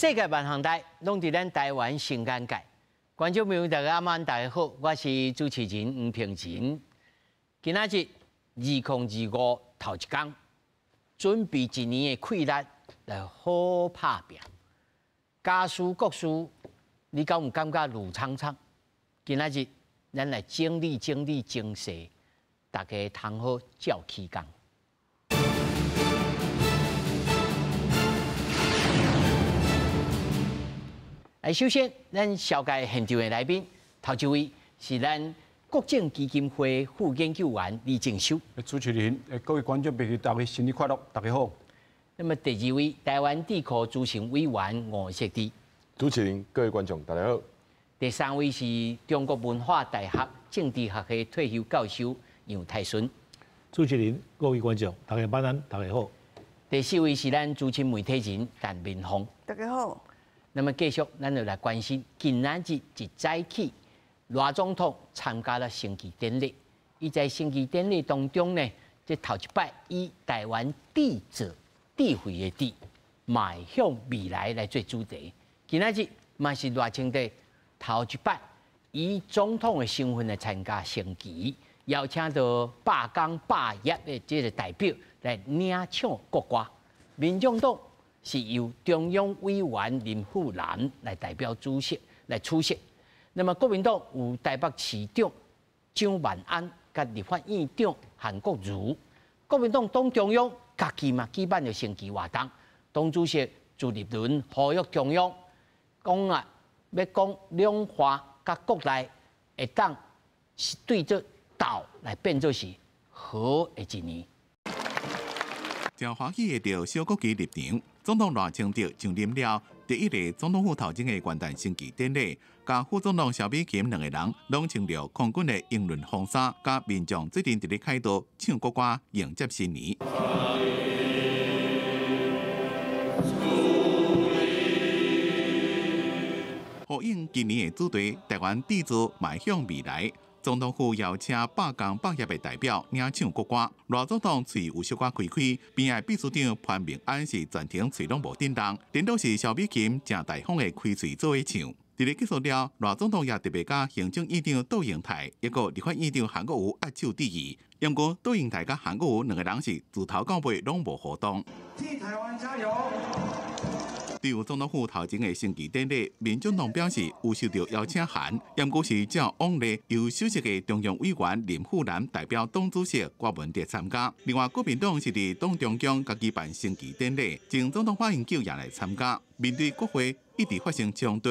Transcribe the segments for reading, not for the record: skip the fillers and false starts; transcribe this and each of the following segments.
世界萬項代，攏佇咱台灣新眼界。觀眾朋友大家晚安，大家好，我是主持人吳平仁。今仔日2025頭一工，準備一年的氣力來好拍拚。家事國事，你敢有感覺攄蒼蒼？今仔日咱來整理整理情緒，大家通好照起工。來，首先，咱紹介現場的來賓，頭一位是咱國政基金會副研究員李正修。主持人，各位觀眾朋友，大家新年快樂，大家好。那麼第二位，台灣智庫資深委員吳錫志。主持人，各位觀眾，大家好。第三位是中國文化大學政治學系退休教授楊泰順。主持人，各位觀眾，大家晚安，大家好。第四位是咱資深媒體人陳明鳳。大家好。那麼繼續，咱就來關心今仔日一早起，賴總統參加了升旗典禮。伊在升旗典禮當中呢，這頭一擺以台灣智造智慧的智，邁向未來來做主題。今仔日嘛是賴清德頭一擺以總統的身份來參加升旗，邀請到百工百業的這個代表來領唱國歌。民眾黨是由中央委員林富南來代表主席來出席。那麼國民黨有台北市長蔣萬安、佮立法院長韓國瑜。國民黨黨中央家己嘛舉辦了升旗活動，黨主席朱立倫呼籲中央講啊，欲講兩岸佮國內會當是對這鬥來變做是和的一年。真歡喜的著小國旗入場，總統賴清德上任了第一个總統府頭前的元旦升旗典禮，佮副總統蕭美琴兩个人攏穿著空軍的英倫風衫，佮民眾做陣佇咧凱道唱國歌迎接新年。呼應今年的主題，台灣智造邁向未來。總統府邀請百工百業的代表領唱國歌，賴總統喙有小可開開，邊仔秘書長潘明安是全程喙攏無振動，顛倒是蕭美琴誠大方的開喙做伙唱。佇咧結束了，賴總統也特別佮行政院長杜英台，抑閣立法院長韓國瑜握手致意。毋過杜英台佮韓國瑜兩個人是自頭到尾攏無互動。替台灣加油！對於總統府頭前的升旗典禮，民進黨表示有收到邀請函，毋過是照往例由首席的中央委員林富南代表黨主席郭文哲參加。另外，國民黨是佇黨中央家己辦升旗典禮，前總統馬英九也來參加。面對國會一直發生衝突，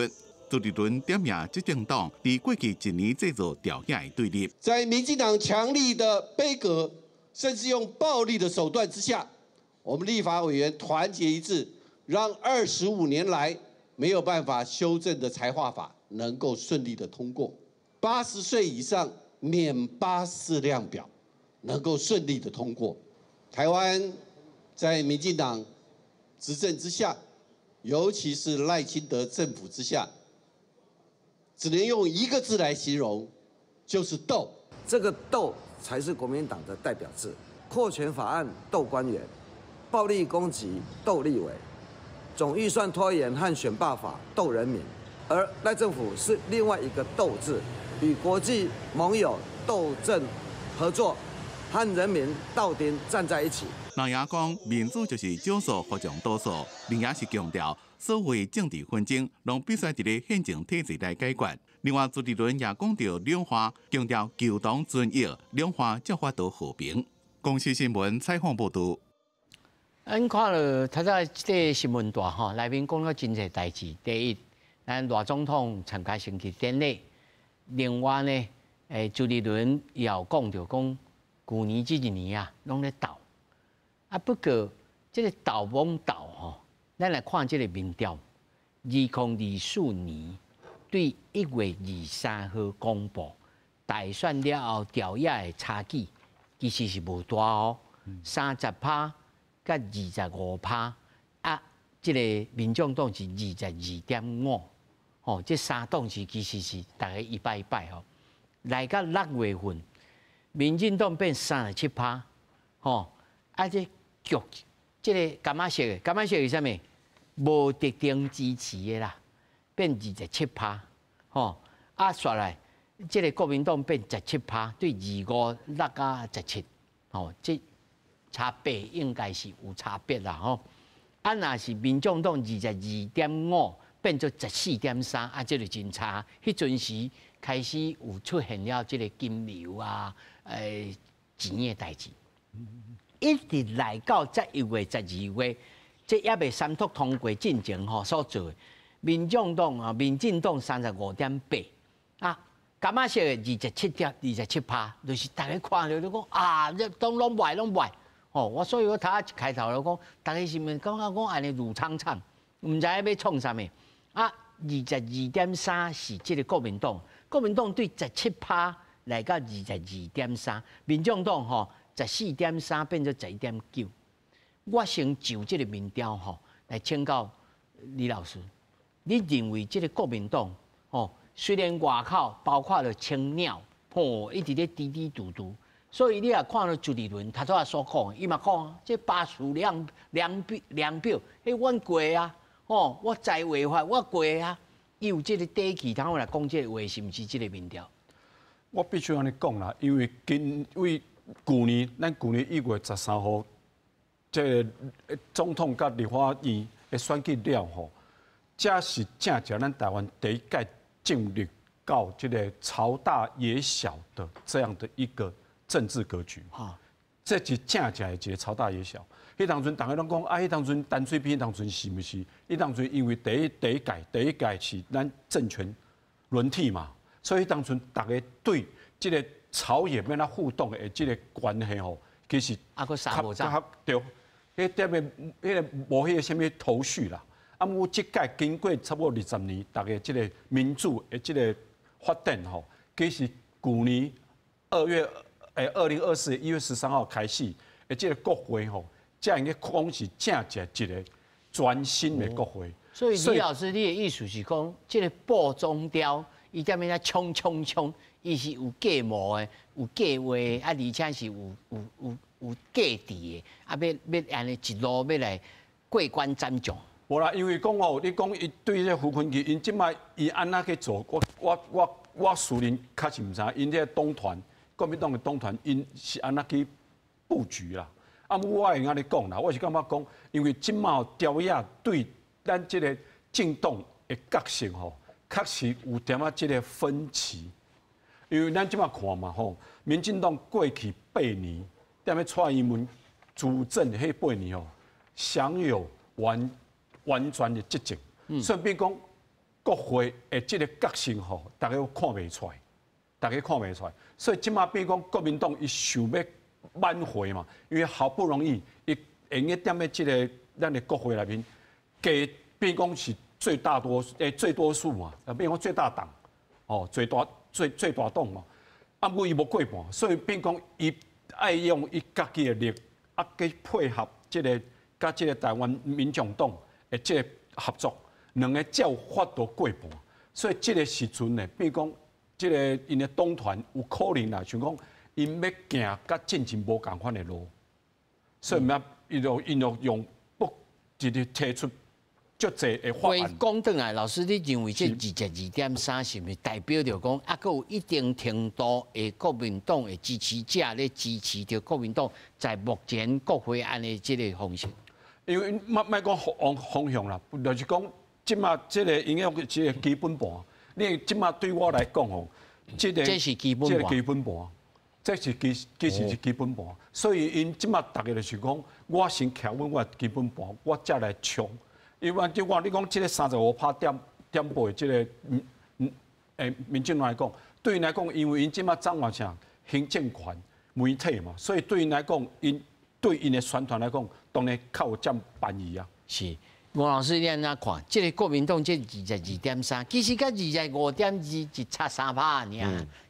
朱立倫點名執政黨佇過去一年製造朝野的對立，在民進黨強力的杯葛，甚至用暴力的手段之下，我們立法委員團結一致，讓25年來沒有辦法修正的財劃法能夠順利的通過，80歲以上免84量表能夠順利的通過。台灣在民進黨執政之下，尤其是賴清德政府之下，只能用一個字來形容，就是鬥。這個鬥才是國民黨的代表字。擴權法案鬥官員，暴力攻擊鬥立委。總預算拖延和選罷法鬥人民，而賴政府是另外一個鬥字，與國際盟友鬥陣合作，和人民鬥陣站在一起。老爺講民主就是少數服從多數，另也是強調所謂政治紛爭，攏必須佇咧憲政體制來解決。另外，朱立倫也講到兩岸，強調求同存異，兩岸才法度和平。公視新聞採訪報導。咱看了頭先這個新聞帶吼，內面講了真濟代誌。第一，咱賴總統參加升旗典禮；另外呢，朱立倫也有講著講，舊年這一年啊，攏咧鬥。啊，不過這個鬥罔鬥吼，咱來看這個民調，2024年對1月23號公布大選了後，朝野的差距其實是無大哦，30%佮25%，啊，這個民眾黨是22.5，吼，這三黨是其實是大概一擺一擺吼。來到6月份，民進黨變37%，吼，啊，這局這個柑仔色的，柑仔色是啥物？無特定支持的啦，變27%，吼，啊，煞來，這个國民黨變十七趴，對二五六加十七，吼，這差別應該是有差別啦，吼。啊，若是民眾黨22.5變做14.3，啊，這就真差。彼陣時開始有出現了這个金流啊，錢的代誌，一直來到11月、12月，這猶未三讀通過進前吼所做的，民眾黨啊，民進黨35.8啊。感覺是27.27%，就是大家看著就講啊，這都攏壞攏壞，吼！我所以我頭一開頭就講，大家是毋是感覺講按呢挐氅氅，毋知影欲創啥物？啊，22.3是這个國民黨，國民黨對十七趴來到22.3，民眾黨吼14.3變做11.9。我先就這个民調吼來請教李老師，你認為這个國民黨吼？雖然外口包括了青鳥，吼，一直咧嘀嘀嘟嘟，所以你也看著朱立倫頭拄仔所講，伊嘛講，這巴士量表，彼阮過啊，吼，我在違法，我過啊，伊有這个底氣，通來講這个話，是毋是這个民調？我必須按呢講啦，因為今為舊年，咱舊年1月13號，這个總統佮立法院的選舉了後，這是正正咱台灣第一屆進入到這个朝大野小的這樣的一個政治格局，哈，這是正正的一个朝大野小。彼當陣大家攏講啊，彼當陣陳水扁當陣是毋是？彼當陣因為第一屆是咱政權輪替嘛，所以當陣大家對這个朝野欲按怎互動的這个關係吼，其實啊，閣三無較對，彼點的彼个無彼个啥物頭緒啦。啊，毋過這屆經過差不多20年，大家這个民主的這个發展吼，其實舊年2月，2024年1月13號開始，的這个國會吼，才會講是正正一个全新的國會。所以李老師，你的意思是講，這个步總調，伊踮遐衝衝衝，伊是有計謀的，有計劃，啊，而且是有計制的，啊，欲按呢一路欲來過關斬將。無啦，因為講哦，你講伊對這个傅崐萁，𪜶這擺伊按怎去做？我私人確實毋知，𪜶這个黨團，國民黨的黨團，𪜶是按怎去布局啦？啊，我會按呢講啦，我是感覺講，因為這擺朝野對咱這个政黨的角色吼，確實有點仔這个分歧。因為咱這擺看嘛吼，民進黨過去八年，踮咧蔡英文主政彼八年吼，享有完全的執政，所以變講國會的這个角色吼，大家看袂出來，大家看袂出來。所以這擺變講國民黨伊想欲挽回嘛，因為好不容易伊會用踮咧這个咱的國會內面，加變講是最大多最多數嘛，變講最大黨，哦，最大最最大黨嘛。啊，毋過伊無過半，所以變講伊愛用伊家己的力，啊，去配合這个佮這个台灣民眾黨的這个合作，兩个才有法度過半。所以這个時陣呢，變講這个𪜶的黨團有可能啦，像講𪜶欲行佮進前無仝款的路，所以嘛，伊就用不直直提出足濟的法案。講轉來，老師，你認為這22.3是毋是代表著講，猶閣有一定程度的國民黨的支持者咧支持著國民黨在目前國會案的這个方式？因為莫莫講方向啦，就是講這擺這个應該這个基本盤。你這擺對我來講吼，這个這是基本盤，這個基本盤，這是其實是基本盤。所以𪜶這擺大家就是講，我先徛穩我基本盤，我才來衝。因為就我你講這个35.8%的這个民進黨來講，對𪜶來講，因為𪜶這擺掌握啥行政權、媒體嘛，所以對𪜶來講，𪜶對𪜶的宣傳來講，當然較有佔便宜啊。是，吳老師你按怎看？這个國民黨這22.3，其實佮25.2一差3趴爾，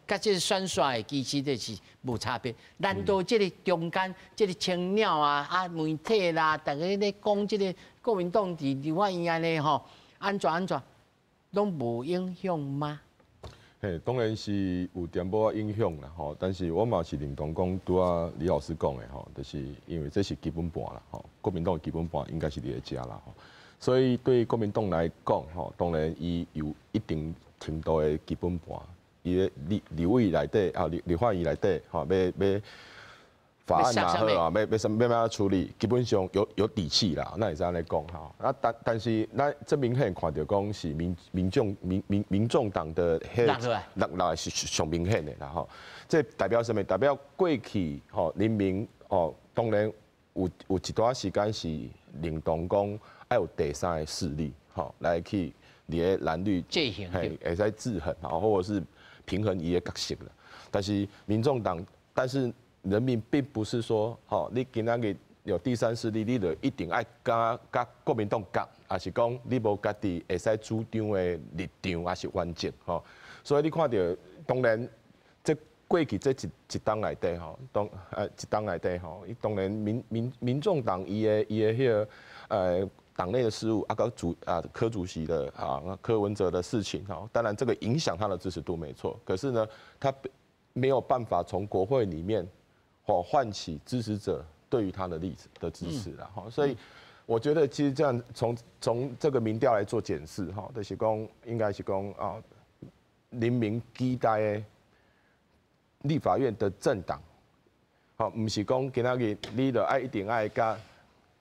佮這个選煞的其實就是無差別。難道這个中間這个青鳥啊、啊媒體啦，大家咧講這个國民黨佇立法院按呢吼，按怎按怎，攏無影響嗎？嘿，當然是有淡薄仔影響啦吼，但是我嘛是認同講拄仔李老師講的吼，就是因為這是基本盤啦吼，國民黨的基本盤應該是佇咧遮啦吼，所以對國民黨來講，吼，當然伊有一定程度的基本盤，伊的立委內底啊，立法院內底，吼，欲法案也好啊，欲欲欲按怎處理，基本上有底氣啦，咱會使按呢講吼。啊，但是咱這明顯看著講是民民眾民民民眾黨的彼落落來是上明顯的啦吼。這代表啥物？代表過去吼人民吼，當然有一段時間是認同講愛有第三个勢力吼來去佇咧藍綠嘿會使制衡吼，或者是平衡伊的角色啦。但是民眾黨，但是人民並不是說，吼，你今仔日有第三勢力，你就一定愛佮國民黨夾，抑是講你無家己會使主張的立場，抑是原則，吼。所以你看著，當然，這過去這一冬內底，吼，當一冬內底，吼，伊當然民眾黨伊的彼个黨內的事務，啊，柯主席的啊，柯文哲的事情，吼，當然這個影響他的支持度沒錯，可是呢，他沒有辦法從國會裡面，或喚起支持者對於他的例子的支持啦，哈，所以我覺得其實這樣從這個民調來做檢視，哈，就是講應該是講啊，人民期待的立法院的政黨，吼，毋是講今仔日你著愛一定愛佮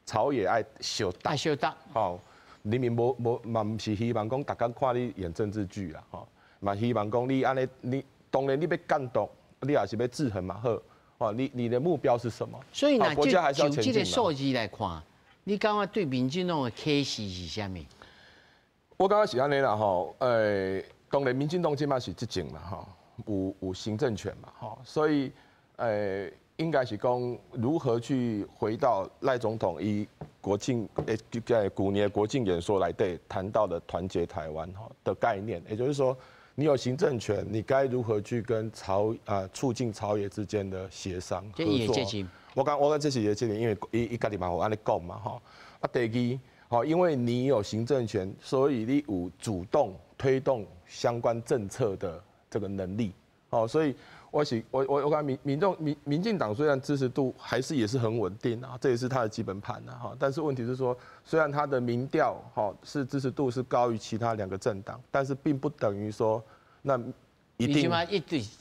朝野愛相搭，相搭，吼，人民無無嘛毋是希望講逐工看你演政治劇啦，吼，嘛希望講你按呢，你當然你欲監督，你也是欲制衡嘛好。哦，你的目標是什麼？所以呢，就就這個數字來看，你感覺對民進黨的啟示是啥物？我感覺是按呢啦，吼，當然民進黨這擺是執政嘛，吼，有行政權嘛，吼，所以，應該是講如何去回到賴總統伊國慶在舊年國慶演說內底談到的團結台灣吼的概念，也就是說，你有行政權，你該如何去跟朝啊促進朝野之間的協商合作？我感這是伊的責任，因為伊家己嘛有按呢講嘛，吼。啊，第二，吼，因為你有行政權，所以你有主動推動相關政策的這個能力，哦，所以我是我我我感覺民民眾民民進黨雖然支持度還是也是很穩定啊，這也是他的基本盤啊，哈，但是問題是說，雖然他的民調哈是支持度是高於其他兩個政黨，但是並不等於說那一定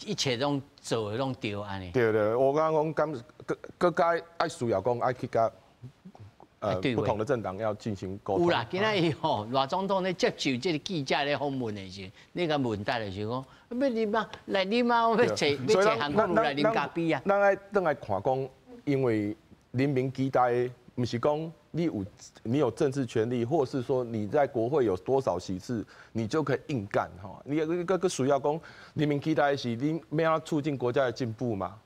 一切攏做的攏對按呢。對對，我剛剛講剛閣閣加愛需要講愛去佮不同的政黨要進行溝通。有啦，今仔日吼賴總統咧接受這個記者咧訪問的時，你共問答的時講，欲啉啊，來啉啊，我欲揣欲揣韓國瑜來啉咖啡啊。咱愛轉來看講，因為人民期待，毋是講你有政治權利，或是說你在國會有多少席次，你就可以硬幹吼。你閣需要講，人民期待的是你欲按怎促進國家的進步嘛？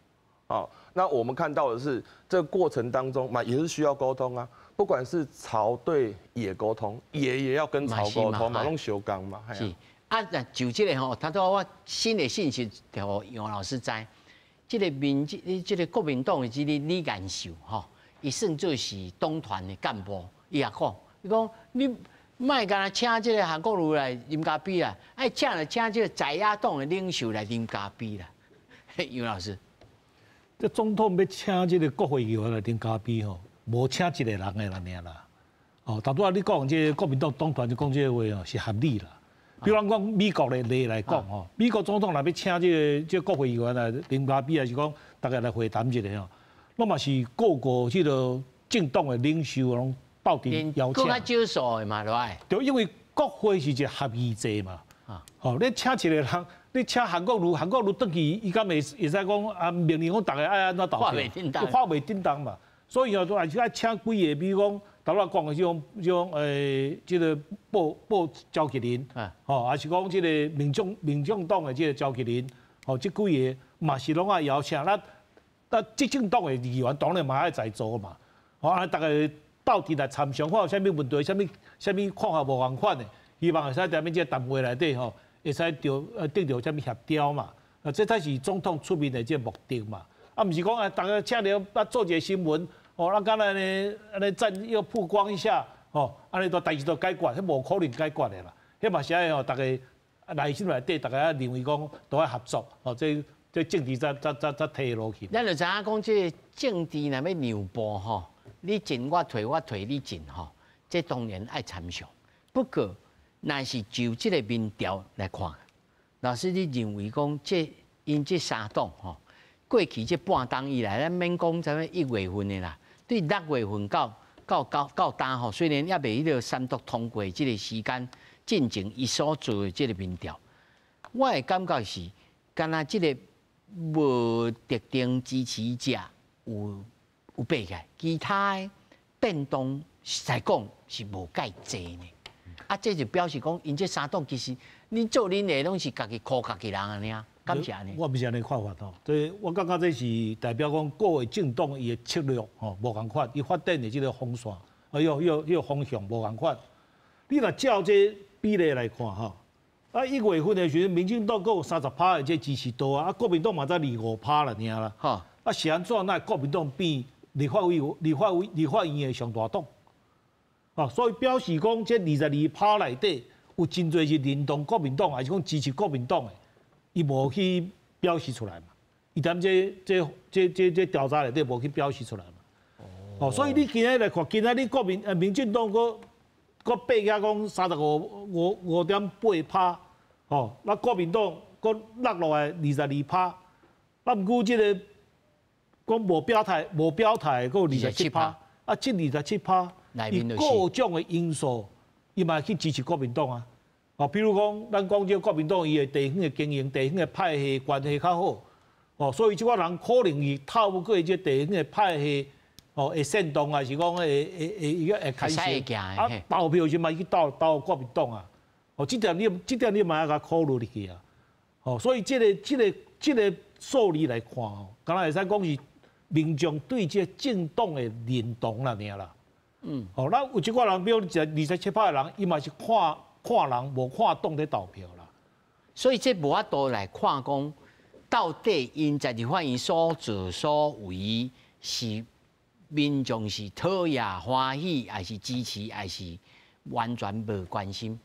哦，那我們看到的是這個過程當中嘛，也是需要溝通啊。不管是朝對野溝通，野也要跟朝溝通嘛，攏相共嘛。是啊，就這個吼，拄拄我新的信息，予楊老師知，這個民進，這個國民黨的這個李彥秀吼，伊算做是黨團的幹部，伊也講，伊講你莫干焦請這個韓國瑜來啉咖啡啦，愛請就請這個在野黨的領袖來啉咖啡啦。楊老師，這總統欲請這個國會議員來啉咖啡吼，無請一個人的啦爾啦。哦，頭拄仔你講這個國民黨黨團就講這個話哦，是合理啦。比如講美國的例來講吼，美國總統若欲請這個國會議員來啉咖啡，還是講逐家來會談一下吼，攏嘛是各個這個政黨的領袖攏鬥陣邀請。閣較少數的嘛，來。對，因為國會是一個合議制嘛。啊。吼，你請一個人，你請韓國瑜，韓國瑜轉去，伊敢會會使講啊？命令講逐家愛按怎投票？看袂叮當嘛。所以哦，都還是愛請幾個，比如講，頭拄仔講的這種，這個報召集人，吼，還是講這個民眾黨的這個召集人，吼，這幾個嘛是攏愛邀請。那執政黨的議員當然嘛愛在座嘛。吼，啊，逐家鬥陣來參詳，看有啥物問題，啥物看法無仝款的，希望會使佇遐這個談話內底吼，會使得著啥物協調嘛。啊，這才是總統出面的這個目的嘛。啊，毋是講啊，逐家請著啊做一個新聞。哦，啊，敢若按呢按呢讚又曝光一下，哦，按呢都代誌都解決，彼無可能解決的啦。彼嘛是愛吼，逐家內心內底，逐家認為講都愛合作，哦，這政治才提落去。咱就知影講，這個政治若欲讓步吼，你進我退，我退你進吼，這當然愛參詳。不過，若是就這個民調來看，老師你認為講這𪜶這三黨吼，過去這半冬以來，咱免講啥物1月份的啦，對6月份到今吼，雖然猶未彼個三讀通過這個時間進前，伊所做的這個民調，我的感覺是，敢若這個無特定支持者有爬起來，其他的變動實在講是無蓋濟呢。啊，這就表示講，𪜶這三黨其實恁做恁的攏是家己箍家己人按呢，敢是按呢？我毋是按呢看法吼，這我感覺這是代表講各個政黨伊的策略吼無仝款，伊發展的這個方線，哎喲，彼個方向無仝款。你若照這比例來看吼，啊1月份的時陣，民進黨閣有30趴的這支持度啊，啊國民黨嘛才25趴啦爾啦。啊是按怎會國民黨變立法院的上大黨？啊，所以表示講這22趴內底有真濟是認同國民黨，還是講支持國民黨的，伊無去表示出來嘛。伊踮這調查內底無去表示出來嘛。哦，所以你今日來看，今仔日國民民進黨閣閣爬起講三十五五五點八趴，吼，那國民黨閣落落來22趴，啊，毋過這個講無表態無表態，閣有二十七趴，啊，這二十七趴。伊各種的因素，伊嘛去支持國民黨啊。哦，比如講，咱講這個國民黨伊的地方的經營、地方的派系關係較好，哦，所以這寡人可能伊透過這地方的派系，哦，會煽動，還是講會開始啊，投票時嘛去投投國民黨啊。哦，這點你嘛愛共考慮入去啊。哦，所以這個數字來看哦，敢若會使講是民眾對這政黨的認同啦，爾啦。哦，咱有一寡人，比如27趴的人，伊嘛是看看人，無看黨咧投票啦。所以這無法度來看講，到底𪜶在立法院所作所為是民眾是討厭、歡喜，還是支持，還是完全無關心？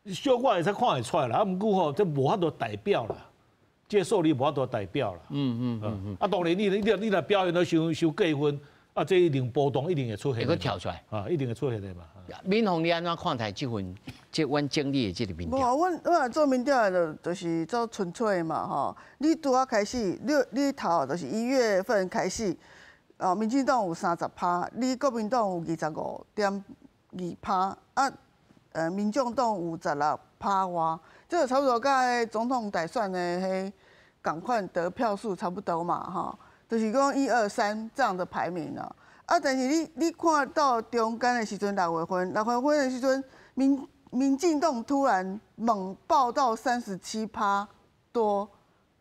小可會使看會出來啦，啊，毋過吼，這無法度代表啦，這個數字無法度代表啦。啊，當然你若表現得傷傷過分。啊，這一定波動一定會出現，會閣跳出來，啊，一定會出現的嘛。敏鳳，你按怎看待這份這阮整理的這個民調？無，阮做民調的就是做純粹嘛，吼。你拄仔開始，你頭就是1月份開始，哦，民進黨有30趴，你國民黨有25.2趴，啊，民眾黨有16趴外，這個差不多佮總統大選的彼仝款得票數差不多嘛，吼。就是講一二三這樣的排名啊，啊，但是你看到中間的時陣，六月份，六月份的時陣，民進黨突然猛爆到37趴多，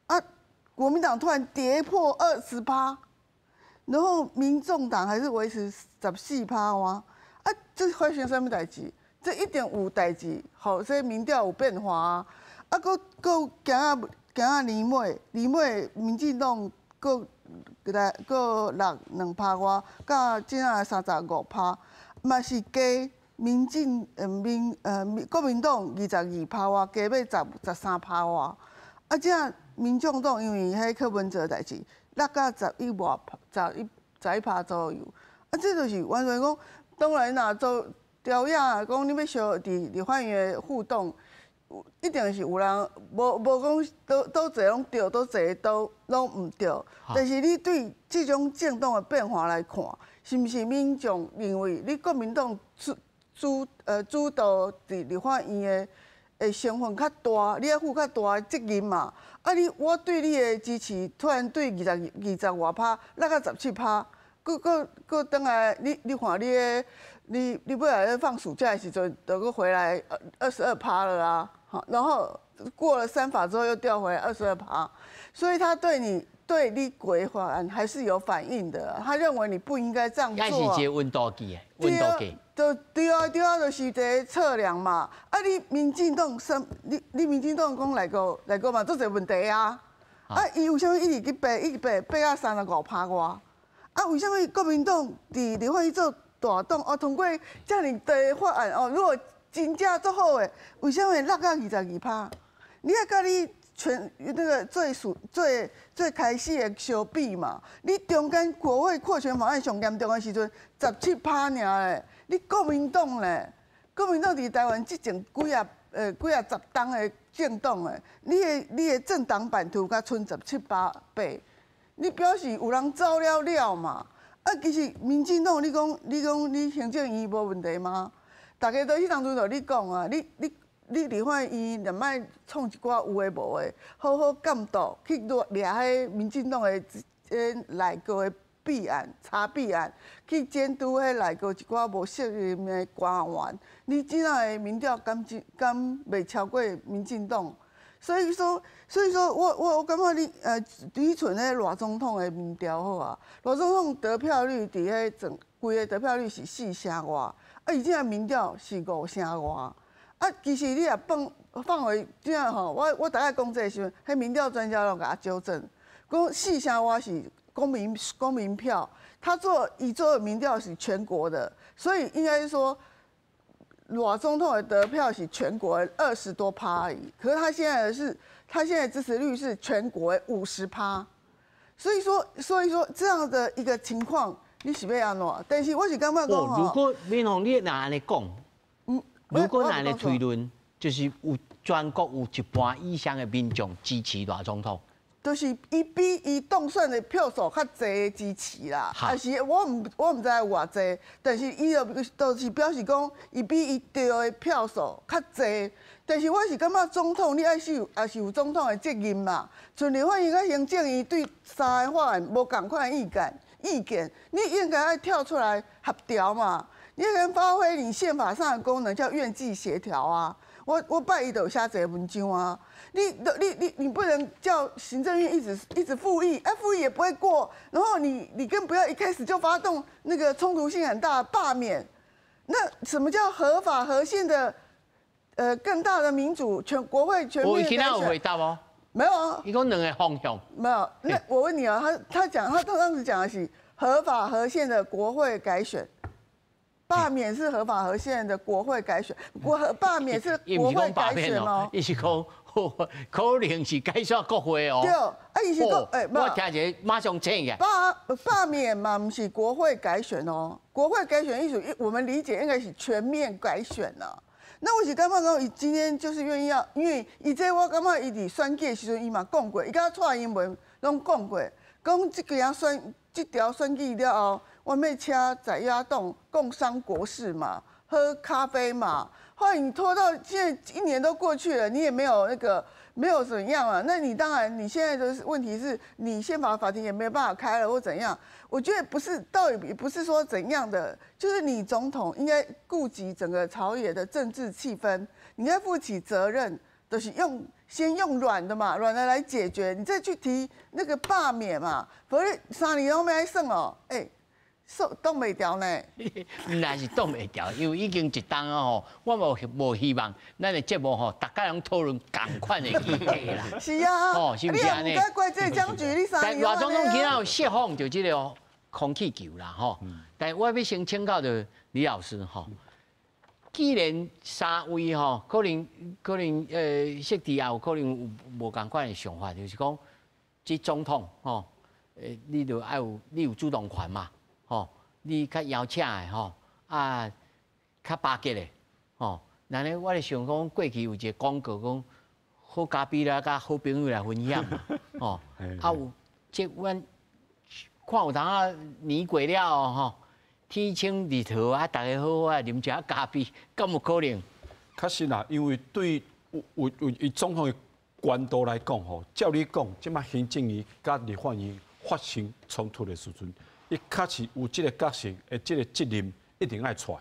啊，國民黨突然跌破20趴，然後民眾黨還是維持14趴哇，啊，這發生啥物代誌？這1.5代誌，好，這民調有變化啊，啊，閣閣行啊行啊年尾，年尾民進黨閣來閣落2趴外，到這仔35趴，嘛是加民進民國民黨22趴外，加欲13趴外。啊，這民眾黨因為彼柯文哲代誌，落到十一外十一十一趴左右。啊，這就是完全講，當然啦，做調影講你欲相佇立法院的互動，一定是有人無講佗佗一個攏對，佗一個都攏毋對。但是你對這種政黨的變化來看，是毋是民眾認為你國民黨主導佇立法院的成分較大，你愛負較大的責任嘛？啊你，我對你的支持突然對20外趴，落到17趴，閣閣閣轉來，你看你的你尾仔放暑假的時陣，就閣回來22趴了啊！然後過了三法之後又掉回來22趴，所以他對你規法案還是有反應的，他認為你不應該這樣做。也是一個溫度計，溫度計。對啊，對啊，就是一個測量嘛。啊，你民進黨什？你民進黨講內閣嘛，足濟問題啊。啊，伊為啥物一直去爬，一直爬，爬到35趴外？啊，為啥物國民黨佇立法院做大黨？哦，通過遮爾濟法案哦，如果真正足好的，為啥物會落到22趴？你愛佮你全那个最属最最开始的相比嘛。你中間國會擴權法案上嚴重的時陣，17趴爾咧。你國民黨咧，國民黨佇台灣執政幾啊十黨的政黨的，你的政黨版圖才賰十七趴八，你表示有人走了了嘛？啊，其實民進黨，你講你行政院無問題嗎？大家都彼當陣就你講啊，你立法院若莫創一寡有的無的，好好監督去掠彼民進黨的內閣的弊案、查弊案，去監督彼內閣一寡無適任的官員。你這樣的民調敢袂超過民進黨？所以說我感覺你賰彼賴總統的民調好啊，賴總統得票率佇彼整規个得票率是四成外，啊，伊這個民調是五成外。啊，其實你若放放回這樣吼，我大概講這个時陣，彼民調專家攏共我糾正，講四成外是公民票，他做伊做的民調是全國的，所以應該是說賴總統的得票是全國20多趴而已，可是他現在支持率是全國50趴，所以說這樣的一個情況，你是欲按怎？但是我是感覺講如果敏鳳你若按呢講，如果按呢推論，就是有全國有一半以上的民眾支持賴總統。就是伊比伊當選的票數較濟支持啦，還是我毋知有偌濟，但是伊就是表示講，伊比伊著的票數較濟。但是我是感覺總統你愛是有，也是有總統的責任嘛。像立法院佮行政院對三个法案無仝款意見，你應該愛跳出來協調嘛。你應該發揮你憲法上的功能，叫院際協調啊。我拜伊就有寫這個文章啊。你不能叫行政院一直一直復議，哎，復議也不會過。然後你更不要一開始就發動那個衝突性很大的罷免。那什麼叫合法合憲的？更大的民主全國會全面改選。我有回答哦。沒有啊。伊講兩个方向。沒有。那我問你啊，他當時講的是合法合憲的國會改選。罷免是合法合憲的國會改選，國罷免是國會改選哦。伊是講可能是改選國會哦。對，啊，伊是講，欸，我聽者馬上醒起。罷免嘛，毋是國會改選哦。國會改選意思，我們理解應該是全面改選啦。那我是感覺講，伊今天就是願意要，因為伊這我感覺伊佇選舉的時陣，伊嘛講過，伊佮蔡英文攏講過，講這個選這條選舉了後，我欲請在野黨共商國是嘛，喝咖啡嘛。後來你拖到現在一年都過去了，你也沒有那個沒有怎樣啊？那你當然你現在的問題是你憲法法庭也沒有辦法開了或怎樣？我覺得不是，倒也不是說怎樣的，就是你總統應該顧及整個朝野的政治氣氛，你應該負起責任，就是先用軟的嘛，軟的來解決，你再去提那個罷免嘛，否則3年攏欲按呢算哦，欸，擋袂牢呢？毋但是擋袂牢，因為已經一冬啊吼，我無希望咱的節目吼，逐家攏討論仝款的議題啦。是啊，哦，是毋是按呢？你也毋該怪這個僵局，你3年。但賴總統今仔有釋放著這個空氣球啦吼，但我欲先請教著李老師吼，既然三位吼，可能設置也有可能有無仝款的想法，就是講，這總統吼，你著愛有你有主動權嘛。吼，你較邀請的吼，啊，較巴結的，吼，那呢，我咧想講，過去有一个廣告講，好咖啡來佮好朋友來分享嘛，吼，啊有，這阮看有當啊年過了後吼，天清日頭啊，逐家好好啊啉一下咖啡，敢有可能？確實啦，因為對有有有以總統的權度來講吼，照理講，這擺行政院佮立法院發生衝突的時陣，伊確實有這個角色的這個責任，一定愛出來。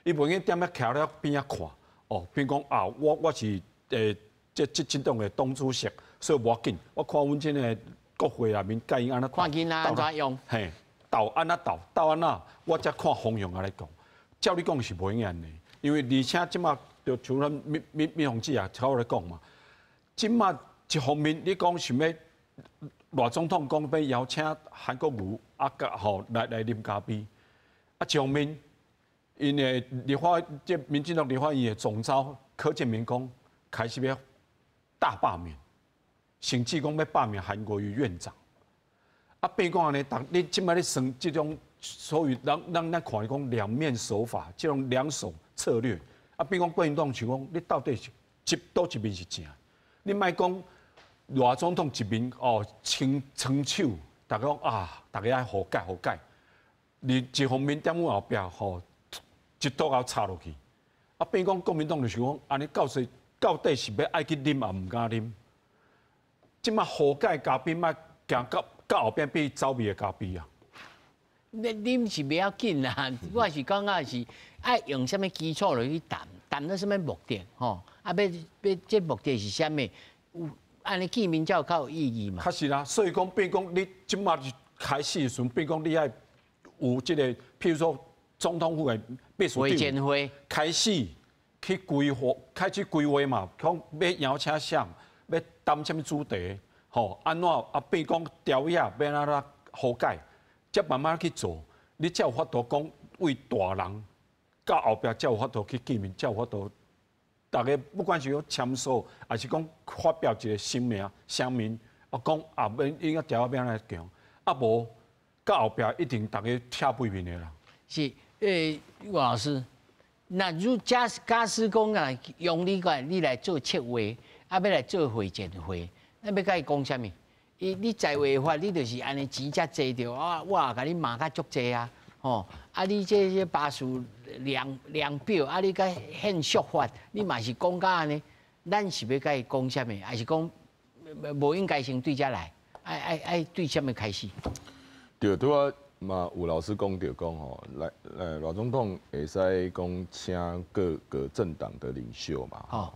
伊袂用踮遐徛咧邊仔看，哦，變講啊，我是這黨的黨主席，所以無要緊。我看阮這个國會內面佮𪜶按怎看囡仔按怎用，嘿，鬥按怎鬥，鬥按怎，我才看方向來講。照理講是袂用按呢，因為而且這擺就像咱敏鳳姊啊，頭來講嘛，這擺一方面你講想欲賴總統講欲邀請韓國瑜啊，吼來啉咖啡，啊，一方面，𪜶的立法這民進黨立法院的總召柯建銘講，開始欲大罷免。甚至讲欲罷免韓國瑜院長。啊，變講按呢，逐你這擺咧算這種所謂咱看講兩面手法，這種兩手策略。啊，變講國民黨想講，你到底是一佗一面是正？你莫講賴總統一面哦，撐撐手，逐家講啊，逐家愛和解和解。你一方面踮阮後壁吼，一刀共插落去。啊，變講國民黨就想講，按呢到底到底是欲愛去啉也毋敢啉。這擺和解咖啡，莫行到到後壁變走味的咖啡啊！你啉是袂要緊啦，我是感覺是愛用啥物基礎落去談，談到啥物目的吼？啊，欲欲這目的是啥物？有按呢見面才有較有意義嘛。確實啦，所以講變講你這擺開始的時陣，變講你愛有這個，譬如說總統府的秘書長會開始去規劃，開始規劃嘛，講欲邀請誰，欲談啥物主題，吼，按怎啊變講條約欲按怎和解，才慢慢去做，你才有法度講為大人到後壁才有法度去見面，才有法度，逐家不管是講簽署，還是講發表一個聲明、聲明，啊講啊，欲應該條約欲按怎行，啊無到後壁一定逐家拆背面的啦。是，魏老師，那如假假使講啊，用你個你來做策劃，啊，欲來做會前會，那欲共伊講啥物？伊你在話法，你就是按呢錢遮濟著，啊，我也共你罵較足濟啊，吼！啊，你這些巴士量量表，啊，你共憲俗法，你嘛是講甲按呢？咱是欲共伊講啥物？還是講無應該先對遮來？愛愛愛對啥物開始？對，拄仔嘛有老師講著講吼，來賴總統會使講請各個政黨的領袖嘛。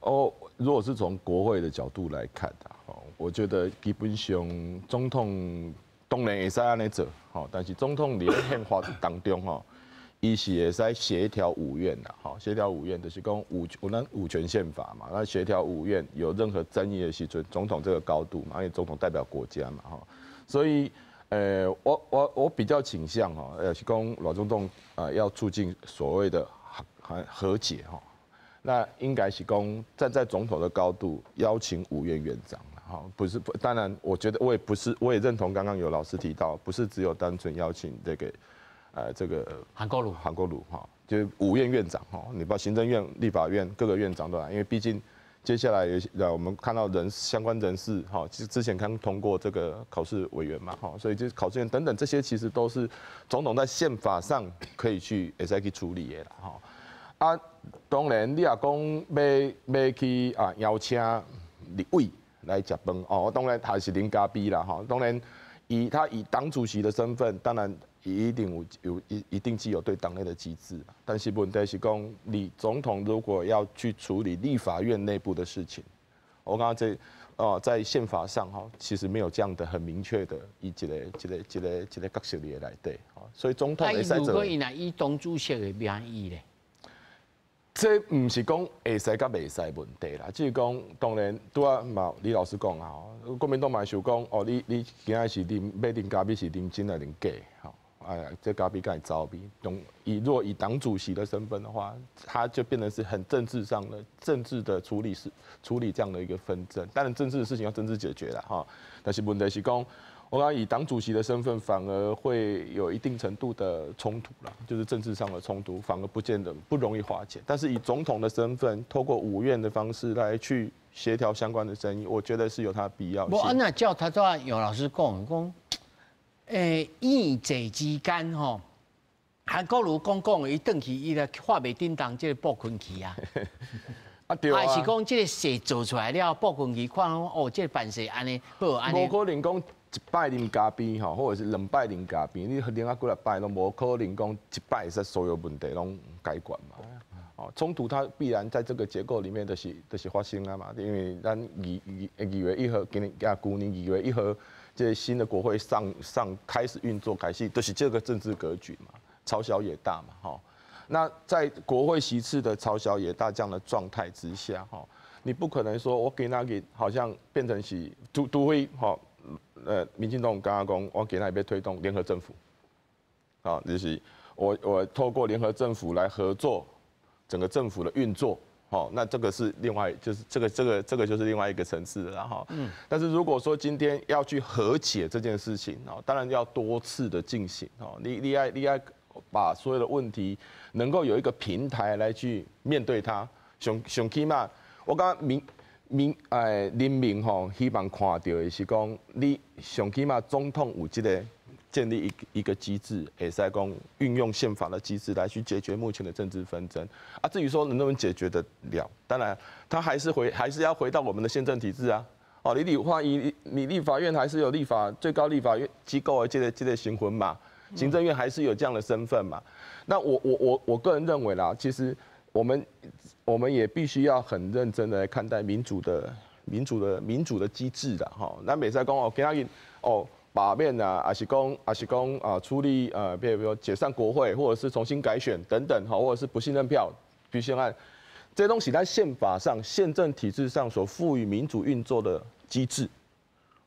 哦，如果是從國會的角度來看啊，我覺得基本上總統當然會使按呢做，吼，但是總統佇憲法當中吼，伊是會使協調五院啦，吼，協調五院就是講五有咱五權憲法嘛，那協調五院有任何爭議的時陣，總統這個高度嘛，因為總統代表國家嘛，吼，所以，我比較傾向吼，是講賴總統啊，要促進所謂的和和解吼，那應該是講站在總統的高度邀請五院院長。好，不是，當然，我覺得我也不是，我也認同剛剛有老師提到，不是只有單純邀請這個，這個韓國瑜，韓國瑜哈，就是五院院長哈，你把行政院、立法院各個院長都來，因為畢竟接下來有我們看到人相關人士哈，之前剛通過這個考試委員嘛哈，所以就考試員等等這些其實都是總統在憲法上可以去會使去處理的啦哈。啊，當然你若講欲去啊邀請立委來食飯哦，當然還是啉咖啡啦哈。當然，以他以黨主席的身份，當然一定有一定具有對黨內的機制。但是問題是講，你總統如果要去處理立法院內部的事情，我剛剛這哦，在憲法上哈，其實沒有這樣的很明確的一個一個一個一個角色佇內底，所以總統會使做。如果伊若以黨主席的名義咧？這毋是講會使佮袂使問題啦，只是講當然拄仔嘛李老師講啊，國民黨嘛想講哦，你今仔是啉欲啉咖啡是啉真還啉假？吼，哎呀，這咖啡敢會走味？當以若以黨主席的身份的話，他就變成是很政治上的政治的處理是處理這樣的一個紛爭。當然政治的事情要政治解決啦，哈。但是問題是講，我講以黨主席的身份，反而會有一定程度的衝突啦，就是政治上的衝突，反而不見得不容易化解。但是以總統的身份，透過五院的方式來去協調相關的爭議，我覺得是有它的必要性。無，那照頭拄仔楊老師講講，院際之間吼，韓國瑜講講，伊轉去伊來話袂叮當這個布坤去啊。啊對啊，還是講這個事做出來了，布坤去看哦，這個辦事按呢好按呢。無可能講一擺啉咖啡吼，或者是兩擺啉咖啡，你啉啊幾若擺攏無可能講一擺會使所有問題攏解決嘛。哦，衝突它必然在這個結構裡面就是發生啊嘛，因為咱2月1號，今年啊舊年2月1號，這個新的國會上開始運作開始，就是這個政治格局嘛，朝小野大嘛，吼。那在國會席次的朝小野大這樣的狀態之下，哈，你不可能說我給那個好像變成是都會哈，民進黨剛剛講我給那邊推動聯合政府，啊，就是我透過聯合政府來合作整個政府的運作，哦，那这个是另外，就是这个就是另外一个层次了哈。但是如果说今天要去和解这件事情哦，当然要多次的进行哦，你爱把所有的问题能够有一个平台来去面对它，上起码我感觉民民哎人民吼希望看到的是讲，你上起码总统有这个建立一个机制，会使讲运用宪法的机制来去解决目前的政治纷争啊。至于说能不能解决得了，当然他还是要回到我们的宪政体制啊。哦，你立法院还是有立法最高立法院机构的这个身份嘛，行政院还是有这样的身份嘛。那我个人认为啦，其实我们也必须要很认真的来看待民主的机制的哈。咱袂使讲哦，今仔日哦，罢免啊，还是讲啊，处理比如解散国会，或者是重新改选等等哈，或者是不信任票、不信任案，这些东西在宪法上、宪政体制上所赋予民主运作的机制，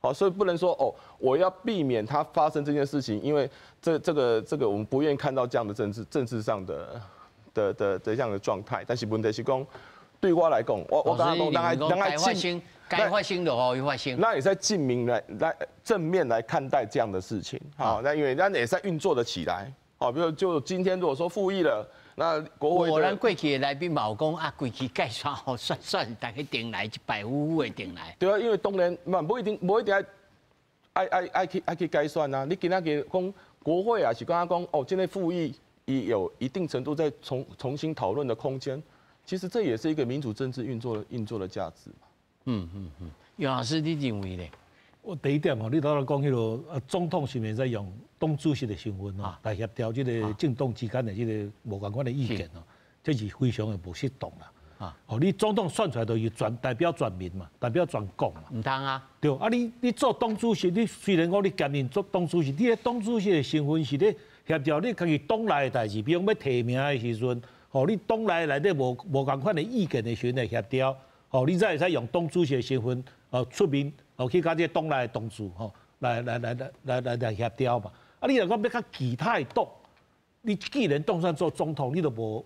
好，所以不能说哦，我要避免它发生这件事情，因为这个我们不愿意看到这样的政治上的这样的状态。但是问题是讲，对我来讲，我感觉讲，咱爱发生，该发生就予伊发生。咱会使正面来正面来看待这样的事情，好，那因为咱会使运作的起来，好，比如就今天如果说复议了，那国会，咱过去的来宾嘛有讲啊，规气改选吼，选选逐家定来一摆呼呼的定来。对啊，因为当然嘛，不一定爱去改选啊。你今仔日讲国会啊，是感觉讲哦，这个复议已有一定程度在重新讨论的空间。其实这也是一个民主政治运作的价值嘛。杨老师，你认为呢？我第一点吼，你头先讲彼个总统是毋是用党主席的身份吼来协调这个政党之间的这个无仝款的意见哦，这是非常的无适当啦。哦，你总统选出来就是全代表全民嘛，代表全国嘛。毋通啊。对啊，你做党主席，你虽然讲你兼任做党主席，你的党主席的身份是咧协调你家己党内的代志，比如讲欲提名的时阵，吼，你党内内底无仝款的意见的时阵来协调，吼，你才会使用党主席的身份出面。哦，去佮这个党内的同志吼，来协调嘛。啊，你若讲欲佮其他的党，你既然当选做总统，你就无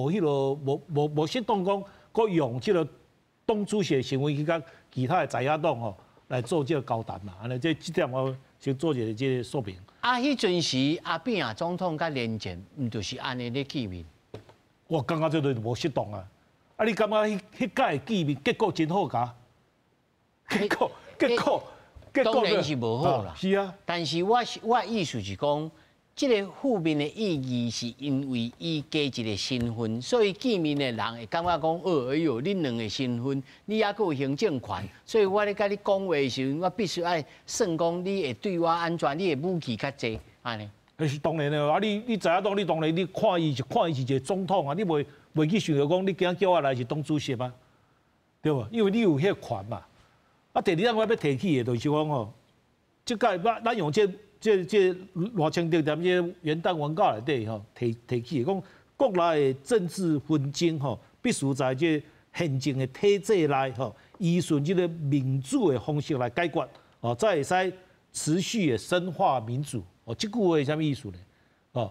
彼个无适当讲，阁用这个党主席的身份去佮其他的在野党吼来做这个交谈嘛。按呢，这点我先做一个这个说明。啊，彼阵时阿扁啊总统佮连战，毋就是按呢咧见面？我感觉这个无适当啊！啊，你感觉彼彼届见面结果真好共？结果。结果，当然是无好啦。是啊，但是我意思是讲，这个负面的意义是因为伊加一个身份，所以见面的人会感觉讲，哦，哎哟，恁两个身份，你犹阁有行政权，所以我咧佮你讲话的时阵，我必须爱算讲你会对我按怎，你的武器较济，按呢。彼是当然的啊！你知影党，你当然你看伊是一个总统啊，你袂去想著讲你今仔叫我来是党主席啊，对无？因为你有彼个权嘛。啊，第二点我欲提起的，就是讲吼，这届咱用这赖清德踮这元旦文告内底吼提起讲，国内的政治纷争吼，必须在这宪政的体制内吼，依循这个民主的方式来解决，哦，才会使持续的深化民主。哦，这句话是啥物意思呢？哦，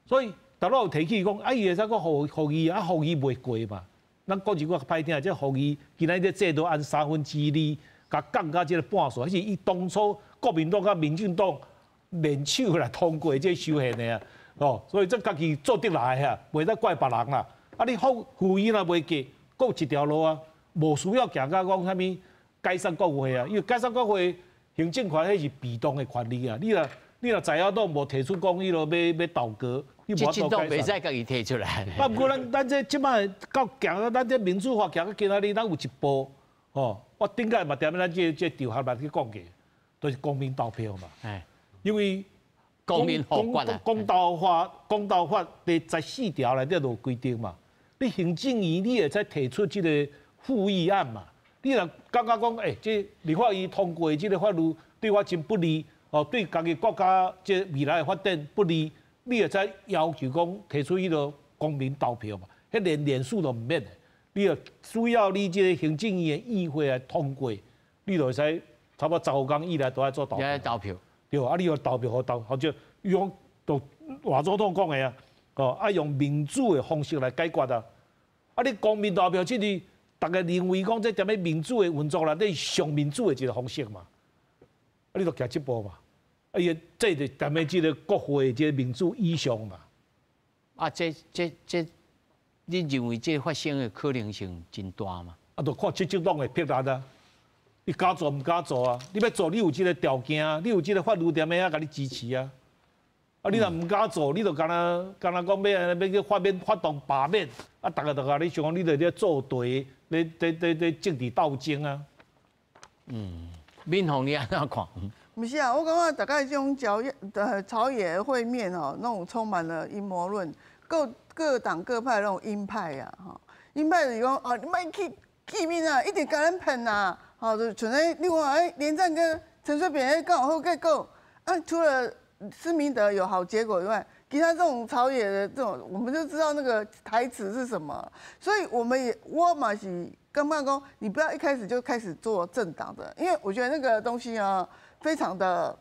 所以头拄有提起讲，啊，伊会使阁复议，啊，复议袂过嘛？咱讲一句较歹听，这复议今仔日制度按2/3，共降到这个半数，彼是伊当初国民党佮民进党联手来通过这修宪的啊，哦，所以这家己做得来啊，袂使怪别人啦。啊，你复议若袂过，阁有一条路啊，无需要行到讲啥物解散国会啊，因为解散国会行政权彼是被动的权利啊，你若在野党无提出讲彼落欲倒阁，你无法度解散。袂使家己提出来。啊，毋过咱这这摆到行到咱这民主化行到今仔日，咱有一步，哦，我顶摆嘛踮咱这场合内去讲过，就是公民投票嘛。因为公民公投法第14条内底就有规定嘛，你行政院你会使提出这个复议案嘛？你若感觉讲，欸，这立法院通过这个法律对我真不利，哦，对家己国家这未来的发展不利，你会使要求讲提出彼个公民投票嘛？彼连连署都毋免的，你若需要你这个行政院的议会来通过，你就会使差不多15工以内都爱做投票。投票。对，啊，你欲投票予投，或者用就赖总统讲的啊，哦，爱用民主的方式来解决啊。啊，你公民投票這裡，大家認為講這踮咧民主的運作內底上民主的一個方式嘛。啊，你就行這步嘛。啊，伊這就踮咧這個國會這個民主以上嘛。啊，這，你認為這發生的可能性真大嗎？啊，就看執政黨的魄力啊。你敢做毋敢做啊？你欲做，你有這個條件啊，你有這個法律踮咧遐共你支持啊。啊，你若毋敢做，你就敢若敢若講欲去發免發動罷免，啊，逐家就共你想講，你佇咧做對，咧咧咧咧政治鬥爭啊。嗯，敏鳳你按怎看？毋是啊，我感覺大概這種朝野會面哦，那種充滿了陰謀論，各各黨各派那種鷹派啊，吼，鷹派就是講哦，你莫去見面啊，一定共咱騙啊，吼，就像咧，你看哎，連戰跟陳水扁剛好結果，啊，除了施明德有好結果以外，其他這種朝野的這種，我們就知道那個台詞是什麼，所以我們也我嘛是感覺講，你不要一開始就開始做政黨的，因為我覺得那個東西啊，非常的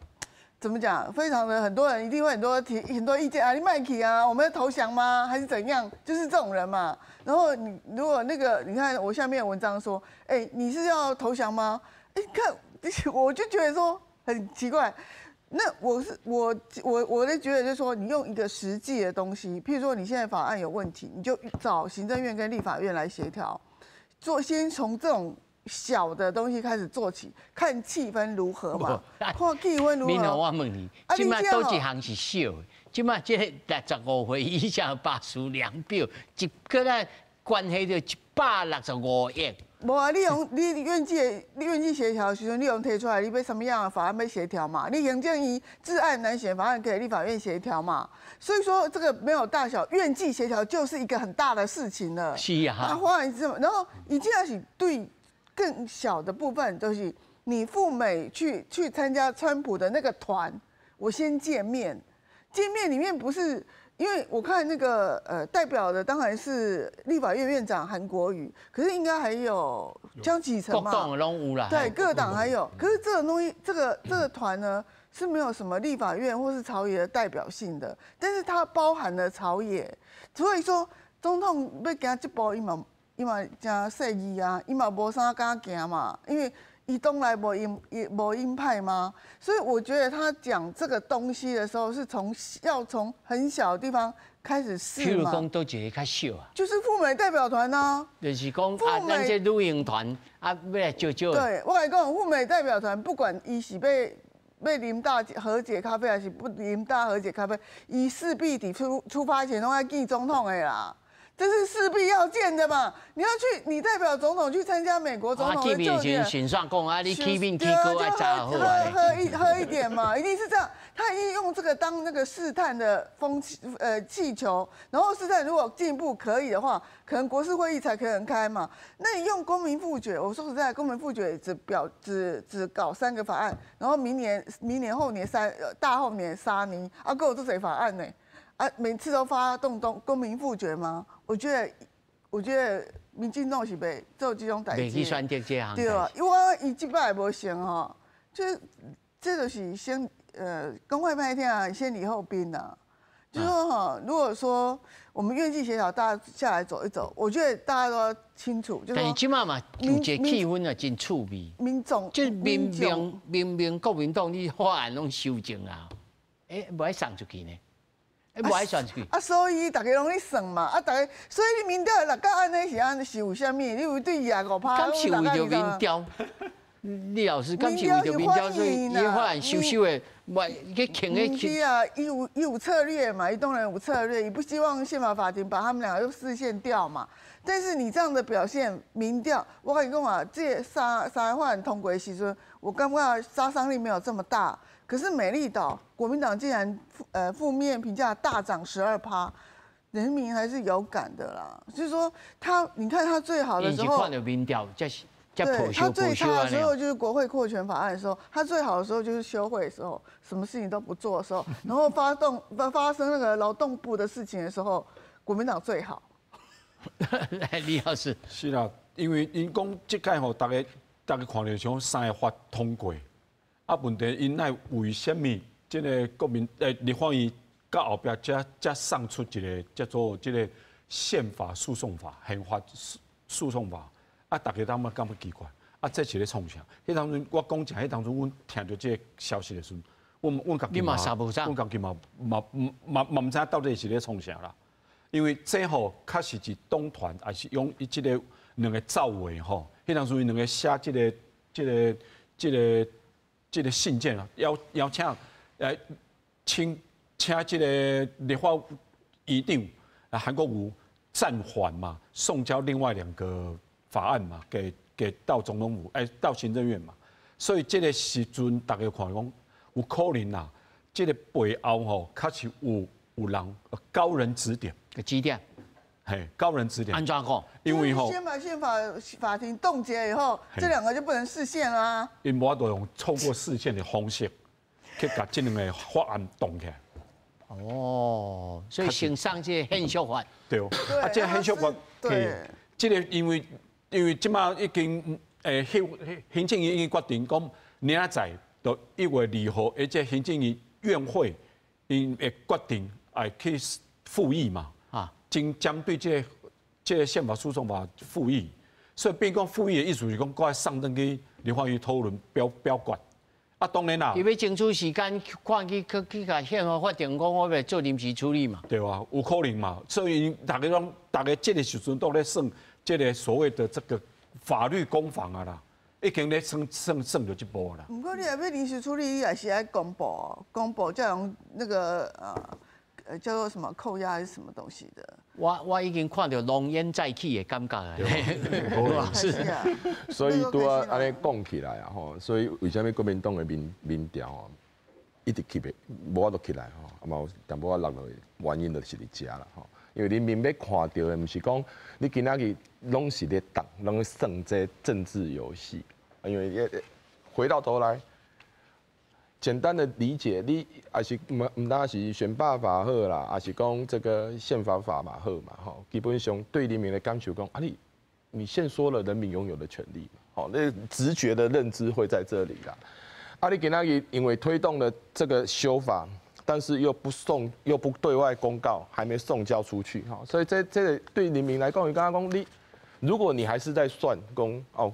怎麼講？非常的很多人一定會很多提很多意見啊，你莫去啊，我們要投降嗎？還是怎樣？就是這種人嘛。然後你如果那個，你看我下面文章說，哎，你是要投降嗎？哎，看我就覺得說很奇怪。那我是我我我的覺得就是說，你用一個實際的東西，譬如說你現在法案有問題，你就找行政院跟立法院來協調，做先從這種小的東西開始做起，看氣氛如何嘛。看氣氛如何。敏鳳，我問你，這擺佗一項是小的？這擺這65歲以上罷輸兩票，一個咧關係著165億。無啊，你用你院際協調的時陣，你用提出來，你欲啥物樣的法案欲協調嘛？你行政院治案難選法案可以立法院協調嘛？所以說這個沒有大小，院際協調就是一個很大的事情了。是啊。啊，換一次，然後你這樣是對更小的部分，就是你赴美去參加川普的那個團，我先見面，見面裡面不是。因為我看那個代表的當然是立法院院長韓國瑜，可是應該還有江啟臣嘛？各黨攏有啦。對，各黨還有。可是這個東西，這個團呢是沒有什麼立法院或是朝野的代表性的，但是它包含了朝野，所以說總統欲行這步，伊嘛誠細膩啊，伊嘛無啥敢行嘛，因為伊黨內無鷹無鷹派嗎？所以我覺得他講這個東西的時候，是從要從很小的地方開始試嘛。譬如講，佗一個較小啊？就是赴美代表團啊。就是講啊，咱這旅行團啊，欲來招招。對，我共你講，赴美代表團不管伊是欲啉大和解咖啡，還是不啉大和解咖啡，伊勢必佇出發前攏愛見總統的啦。這是勢必要見的嘛！你要去，你代表總統去參加美國總統的就見。先算講啊，你起面起高愛查好啊。喝一點嘛，一定是這樣。他一定用這個當那個試探的風氣氣球，然後試探如果進一步可以的話，可能國是會議才可能開嘛。那你用公民複決，我說實在，公民複決只表只只搞三個法案，然後明年、明年後年三大後年殺你啊，閣有這濟法案呢？啊，每次都發動公民複決嗎？我覺得民進黨是袂做這種代誌。袂去選擇這項。對啊，因為伊這擺無成吼，這就是先講話歹聽，先禮後兵啊。就是說哈，如果說我們院際協調，大家下來走一走，我覺得大家都要清楚。但是這擺嘛，有一個氣氛啊，真趣味。民眾就明明明明國民黨你法案攏修正啊，欸，無愛送出去呢？無愛選出去。啊，所以逐家攏咧算嘛，啊，逐家，所以你民調落甲按呢是按是為啥物？你有對25%？敢是為著民調？李老師，敢是為著民調，所以伊法案修修的，無去傾咧。是啊，伊有策略嘛，伊當然有策略，伊不希望憲法法庭把他們兩個都釋憲掉嘛。但是你這樣的表現，民調，我共你講啊，這三個法案通過的時陣，我感覺殺傷力沒有這麼大。可是美麗島國民黨竟然負面評價大漲12%，人民還是有感的啦。就是說他，你看他最好的時候，民調，這是對，他最差的時候就是國會擴權法案的時候，他最好的時候就是休會的時候，什麼事情都不做的時候，然後發動發生那個勞動部的事情的時候，國民黨最好。來，李老師。是啦，因為𪜶講這屆吼，逐家看著像三個法通過。啊，問題𪜶愛為啥物？這個國民立法院到後壁才送出一個叫做這個宪法诉讼法、宪法诉讼法，啊，大家感觉感觉奇怪，啊，这是咧创啥？彼当阵我讲真，彼当阵阮听著这个消息的时阵，阮家己嘛，阮家己嘛嘛嘛嘛毋知影到底是咧创啥啦。因为这吼确实是党团，也是用伊这个两个造话吼，彼当阵𪜶两个写这个信件啊，邀邀请来请请这个立法院长啊韩国瑜暂缓嘛，送交另外两个法案嘛，给到总统府，哎，到行政院嘛。所以这个时阵，大家看讲有可能啦，这个背后吼，确实有人高人指点，指点，嘿，高人指点。按怎讲？因为吼，先把宪法法庭冻结以后，这两个就不能释宪啦。𪜶无法度用透过释宪的方式去共这两个法案冻起来。哦，所以先送这个宪诉法。对哦，啊，这个宪诉法，对，这个因为这马已经行政院已经决定讲，明仔载就1月2号，而且行政院院会𪜶会决定爱去复议嘛，啊，针针对这个宪法诉讼法复议，所以变讲复议的意思是讲，阁爱送转去立法院讨论表决。啊，当然啦，伊欲争取时间，看去去去共宪法法庭讲，我欲做临时处理嘛。对啊，有可能嘛。所以大家拢，大家这个时阵都咧算这个所谓的这个法律攻防啊啦，已经咧算算算著这步啦。毋过你若欲临时处理，你也是爱公布，公布才用那个叫做什么扣押还是什么东西的？我已经看著浓烟再起的感觉啊，是。所以拄仔按呢讲起来啊吼，所以为啥物国民党的民调吼一直起袂，无法度起来吼，啊嘛有淡薄仔落落去，原因就是伫遮啦吼。因为人民欲看著的，毋是讲你今仔日拢是咧动，拢咧算这政治游戏。因为回到头来，简单的理解，你也是毋毋单是选罢法好啦，也是讲这个宪法法嘛好嘛吼。基本上对人民的感受讲，啊你限缩了人民拥有的权利嘛，吼，那直觉的认知会在这里啦。啊，你今仔日因为推动了这个修法，但是又不送，又不对外公告，还没送交出去，哈，所以这个对人民来讲，你刚刚讲你，如果你还是在算讲哦，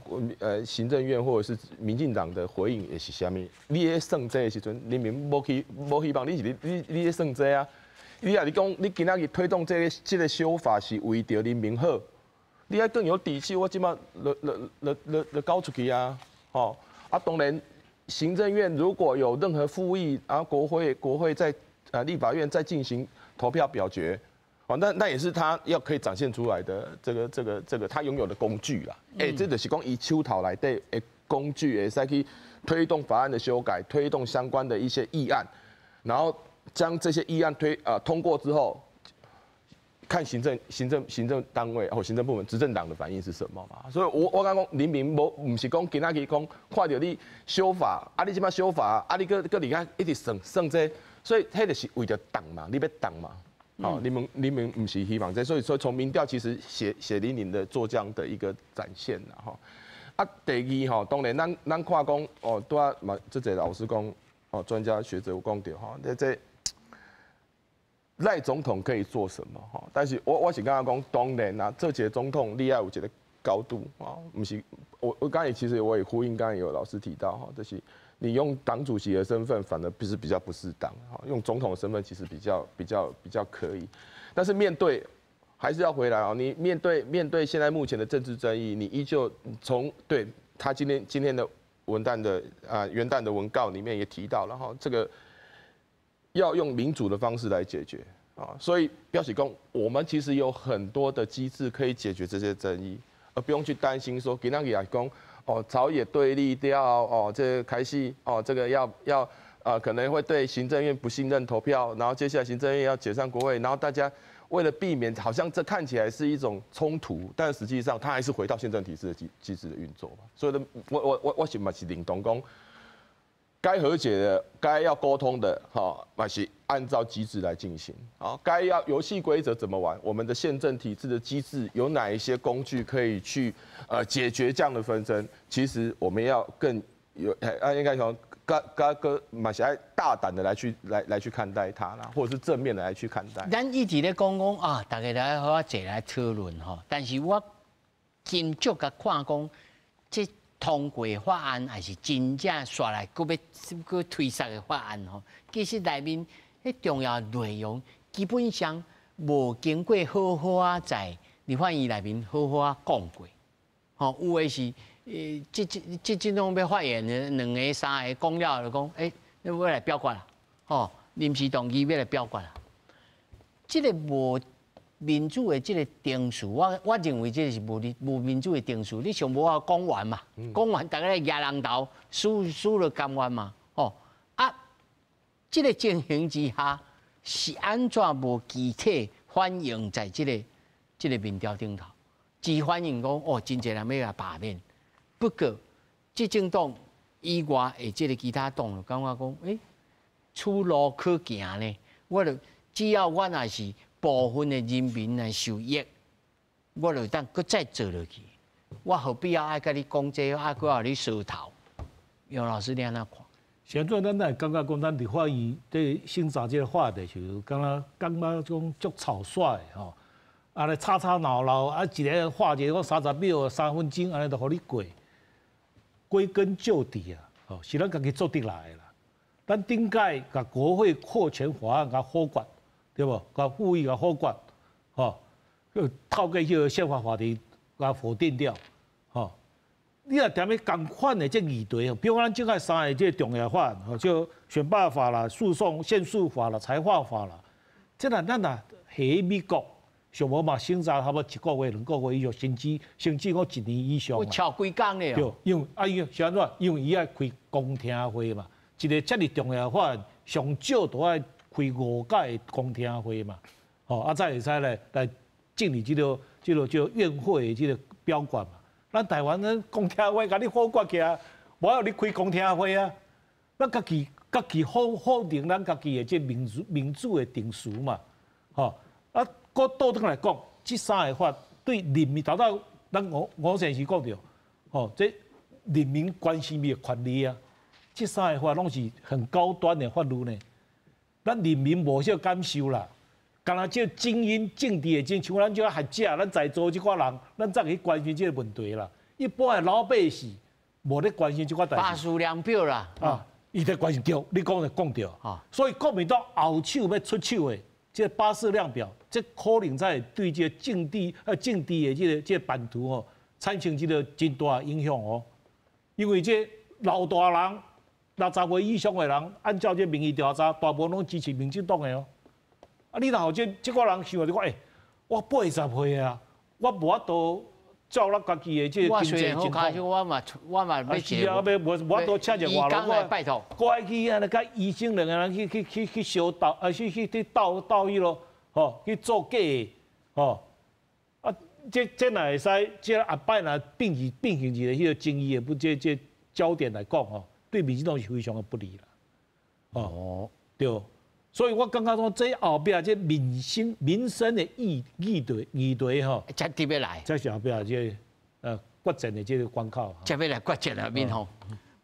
行政院或者是民进党的回应会是啥物，你咧算这个时阵，人民无希望你是你咧算这啊，你若是讲你今仔日推动这个修法是为著人民好，你爱更有底气，我这马就就就就就交出去啊，吼，啊当然。行政院如果有任何复议，然后国会在立法院再进行投票表决，哦，那也是他要可以展现出来的这个他拥有的工具啦。哎，这就是讲伊手头内底的工具，会使去推动法案的修改，推动相关的一些议案，然后将这些议案通过之后，看行政单位或行政部门执政党的反应是什么嘛？所以我刚讲人民无毋是讲今仔日讲看著你修法，啊你这马修法，啊你阁阁伫遐一直算算这，所以彼就是为著动嘛，你欲动嘛，哦，你们毋是希望这，所以说从民调其实血血淋淋的做这样的一个展现啦吼。啊，第二吼，当然咱看讲哦，拄仔嘛，这个老师讲哦，专家学者有讲著吼，这。赖总统可以做什么？哈，但是我是感觉讲，当然啦，做一个总统，你爱有一个高度啊，毋是我刚才其实我也呼应刚才有老师提到哈，就是你用党主席的身份，反而不是比较不适当哈，用总统的身份其实比较可以，但是面对还是要回来啊，你面对现在目前的政治争议，你依旧从对他今天的文旦的啊元旦的文告里面也提到了哈，这个要用民主的方式来解决啊，所以表示讲，我们其实有很多的机制可以解决这些争议，而不用去担心说，今仔日来讲哦，朝野对立掉哦，这个开始哦，这个要可能会对行政院不信任投票，然后接下来行政院要解散国会，然后大家为了避免好像这看起来是一种冲突，但实际上它还是回到宪政体制的机制的运作嘛。所以呢，我是嘛是认同讲，该和解的、该要沟通的，哈，嘛是按照机制来进行。好，该要游戏规则怎么玩？我们的宪政体制的机制有哪一些工具可以去解决这样的纷争？其实我们要更有，啊，应该讲。佮佮佮嘛是爱大胆的来去看待它啦，或者是正面的来去看待。咱一直咧讲讲啊，大家来好好坐来讨论吼，但是我真足共看讲，这通过法案还是真正煞来阁欲阁推捒的法案吼，其实内面彼重要内容基本上无经过好好仔在立法院内面好好仔讲过，吼，有的是，这种欲发言的两个三个讲了就讲，欸，你欲来表决啦，吼，临时动议欲来表决啦。这个无民主的这个程序，我认为这个是无民主的程序。你上无法讲完嘛，讲完大家来蜈人头，输输了甘愿嘛，吼啊，这个情形之下是按怎无具体反映在这个民调顶头？只反映讲哦，真济人欲来罢免。不过，执政党以外的这个其他党就感觉讲，欸，此路可行呢。我就只要我若是部分的人民来受益，我就当阁再做落去。我何必要爱共你讲这个，爱阁予你相头？杨老师，你按怎看？现在咱会感觉讲，咱立法院伫审查这个法的时候，感觉讲足草率吼，啊咧吵吵闹闹，啊一个画一个讲30秒、3分钟，按呢就予你过。归根究底啊，吼是咱家己做得来的啦。咱顶摆共国会扩权法案共否决，对无？共复议共否决，吼，透过彼个宪法法庭共否定掉，吼。你若踮咧仝款的这议题，比如讲咱这个三个这个重要法案，吼，就选罢法啦、诉讼限诉法啦、裁划法啦，这若咱若下美国，上无嘛审查差不多一个月、2个月以上，甚至讲一年以上。有超几工咧。对，因为啊，伊是按怎？因为伊爱开公听会嘛，一个遮尔重要法案，上少都爱开五届公听会嘛，吼，啊，才会使来进入这个院会的这个表决嘛。咱台湾咱公听会共你否决起来，无爱予你开公听会啊。咱家己否定咱家己的这民主的程序嘛，吼啊。阁倒转来讲，这三个法对人民，头拄咱吴吴先生讲著，吼，这人民关心的权利啊，这三个法拢是很高端的法律呢。咱人民无啥感受啦，干焦这精英政治的精英，像咱这学者，咱在座这寡人，咱才去关心这个问题啦。一般的老百姓无咧关心这寡代志。巴士量表啦，啊，伊咧关心著，你讲的讲著。所以国民党后手欲出手的。这巴氏量表，这可能才会对这个政治的这个版图哦，产生这个真大的影响哦。因为这老大人60岁以上的人，按照这民意调查，大部分拢支持民进党的哦。啊，你若予这寡人想就讲，欸，我80岁啊，我无法度照咱家己的这个经济情况。我嘛欲是啊，欲无法度请一个外劳，我拜托，我爱去按呢，共医生两个人去相斗，啊，去斗斗彼落，吼，去做假的，吼，啊，这若会使，这后摆若变成一个彼个争议的不这焦点来讲吼，对民进党是非常的不利啦。哦，对，所以我感觉讲这后壁这民生的议题吼，才特别来，这是后壁这决战的这个关口。才欲来决战啊，敏凤。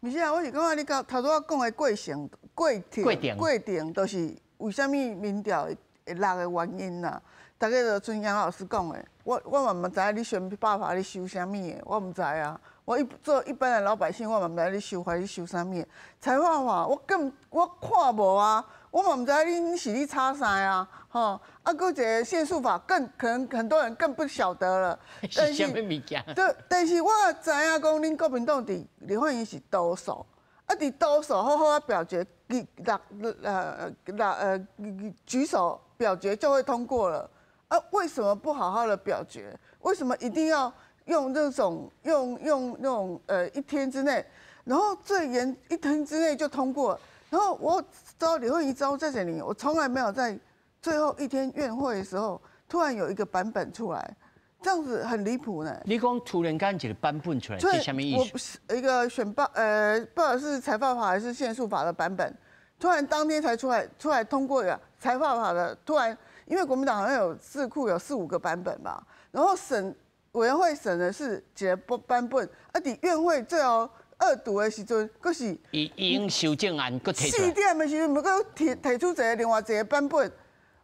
毋是啊，我是感觉你头拄仔讲的过程过程过程，就是为啥物民调会落的原因啦。大家就賰杨老师讲的，我嘛毋知影你选罢法咧修啥物的，我毋知啊。我一做一般的老百姓，我嘛毋知你修法咧修啥物的。裁划法我更我看无啊，我嘛毋知恁是咧吵啥啊，吼。啊，阁一个限诉法，更可能很多人更不晓得了。是啥物物件？对，但是我知影讲，恁国民党伫立法院是多数，啊，伫多数好好仔表决，六呃六呃举手表决就会通过了。啊，为什么不好好的表决？为什么一定要用这种用用那种一天之内，然后最严一天之内就通过？然后我招李慧仪招这些年，我从来没有在最后一天院会的时候，突然有一个版本出来，这样子很离谱呢。你讲突然间一个版本出来，是啥物意思？我一个选罢不管是裁判法还是限诉法的版本，突然当天才出来通过的裁判法的，突然。因为国民党好像有智库有四五个版本吧，然后审委员会审的是几个版本，啊，伫院会最后二二读的时阵，阁是伊已经修正案阁提4点的时阵，毋阁提出一个另外一个版本。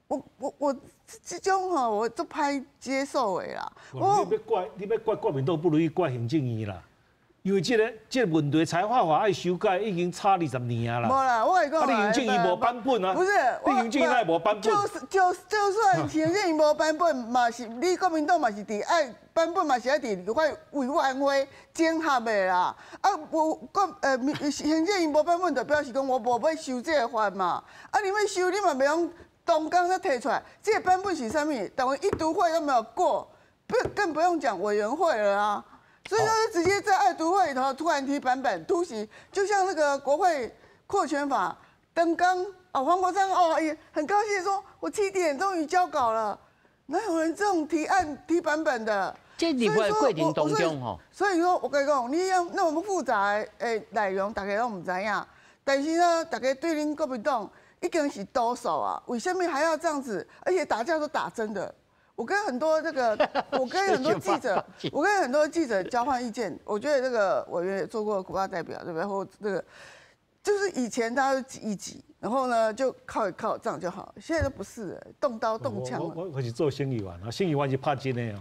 我这种吼，我足歹接受的啦。你欲怪国民党，不如去怪行政院啦。因为这个问题，裁划法爱修改已经吵20年啊啦。无啦，我会讲。啊，你行政院无版本啊？不是，你行政院哪会无版本？就是就算行政院无版本，嘛是你国民党嘛是伫爱版本嘛是爱伫立法委员会整合的啦。啊，无国行政院无版本，就表示讲我无欲修这个法嘛。啊，你欲修，你嘛袂用当工才提出来。这个版本是啥物？等于一读会都没有过，不更不用讲委员会了啊。所以说，直接在二读会里头突然提版本突袭，就像那个国会扩权法，登刚哦，黄国昌哦也很高兴说，我7点终于交稿了，哪有人这种提案提版本的？这立法过程当中吼，所以说我跟你讲，你用那么复杂的内容，大家拢毋知影。但是呢，大家对恁国民党已经是多数啊，为什么还要这样子？而且打架都打真的。我跟很多记者交换意见。我觉得这个委员也做过国大代表，对不对？或这个就是以前大家都挤一挤，然后呢就靠一靠，这样就好。现在都不是，动刀动枪。我是做省议员啊，省议员是拍真的哦，